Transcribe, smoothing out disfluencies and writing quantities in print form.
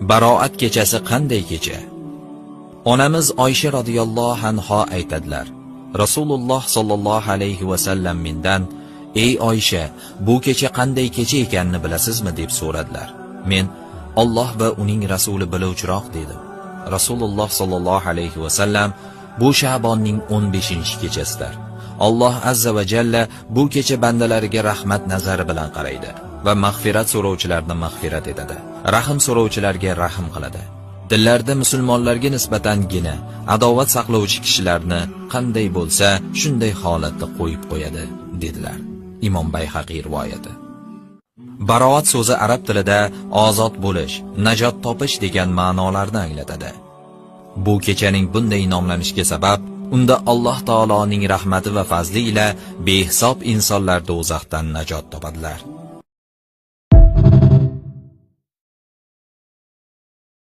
Baroat kechasi qanday kecha? Onamiz Oysha radhiyallohu anha aytadilar: Rasululloh sallallohu alayhi va sallam mendan: "Ey Oysha, bu kecha qanday kecha ekanini bilasizmi?" deb so'radilar. Men: "Alloh va uning rasuli biluvchiroq" dedim. Rasululloh sallallohu alayhi va sallam: "Bu Sha'bonning 15-kechasidir. Alloh azza va jalla bu kecha bandalariga rahmat nazari bilan qaraydi va mag'firat so'rovchilarni mag'firat etadi. Rahm so'rovchilarga rahm qiladi. Dillarda musulmonlarga nisbatan gina, adovat saqlovchi kishilarni qanday bo'lsa, shunday holatda qo'yib qo'yadi" dedilar. Imom Bayhaqiy rivoyati. Baroat so'zi arab tilida ozod bo'lish, najot topish degan ma'nolarni anglatadi. Bu kechaning bunday nomlanishiga sabab unda Alloh taoloning rahmati va fazli ila behisob insonlar do'zaxdan najot topadilar.